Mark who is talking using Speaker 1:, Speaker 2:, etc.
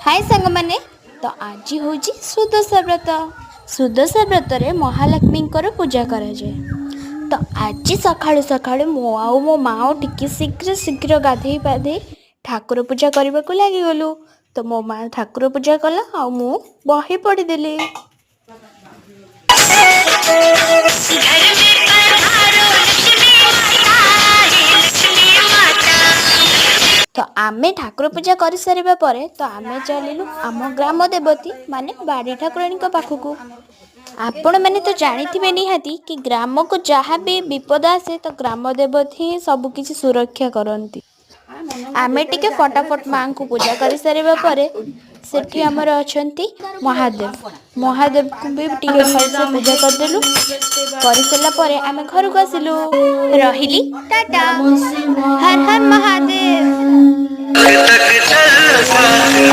Speaker 1: ହାଏ ସାଙ୍ଗମାନେ, ତ ଆଜି ହେଉଛି ସୁଦଶା ବ୍ରତ। ସୁଦଶା ବ୍ରତରେ ମହାଲକ୍ଷ୍ମୀଙ୍କର ପୂଜା କରାଯାଏ। ତ ଆଜି ସକାଳୁ ସକାଳୁ ମୁଁ ଆଉ ମୋ ମା ଟିକେ ଶୀଘ୍ର ଶୀଘ୍ର ଗାଧେଇ ପାଧେଇ ଠାକୁର ପୂଜା କରିବାକୁ ଲାଗିଗଲୁ। ତ ମୋ ମା ଠାକୁର ପୂଜା କଲା ଆଉ ମୁଁ ବହି ପଢ଼ିଦେଲି।
Speaker 2: घर में पधारो लक्ष्मी माता, हे लक्ष्मी माता।
Speaker 1: ତ ଆମେ ଠାକୁର ପୂଜା କରିସାରିବା ପରେ ତ ଆମେ ଚାଲିଲୁ ଆମ ଗ୍ରାମ ଦେବତୀ ମାନେ ବାଡ଼ି ଠାକୁରାଣୀଙ୍କ ପାଖକୁ। ଆପଣମାନେ ତ ଜାଣିଥିବେ ନିହାତି କି ଗ୍ରାମକୁ ଯାହା ବି ବିପଦ ଆସେ, ତ ଗ୍ରାମ ଦେବତୀ ହିଁ ସବୁକିଛି ସୁରକ୍ଷା କରନ୍ତି। ଆମେ ଟିକେ ଫଟାଫଟ ମାଙ୍କୁ ପୂଜା କରିସାରିବା ପରେ ସେଠି ଆମର ଅଛନ୍ତି ମହାଦେବ। ମହାଦେବକୁ ବି ଟିକେ ଭଲସେ ପୂଜା କରିଦେଲୁ। କରିସାରିଲା ପରେ ଆମେ ଘରକୁ ଆସିଲୁ। ରହିଲି, ଟାଟା, ହର ହର ମହାଦେବ।
Speaker 3: तक चलता।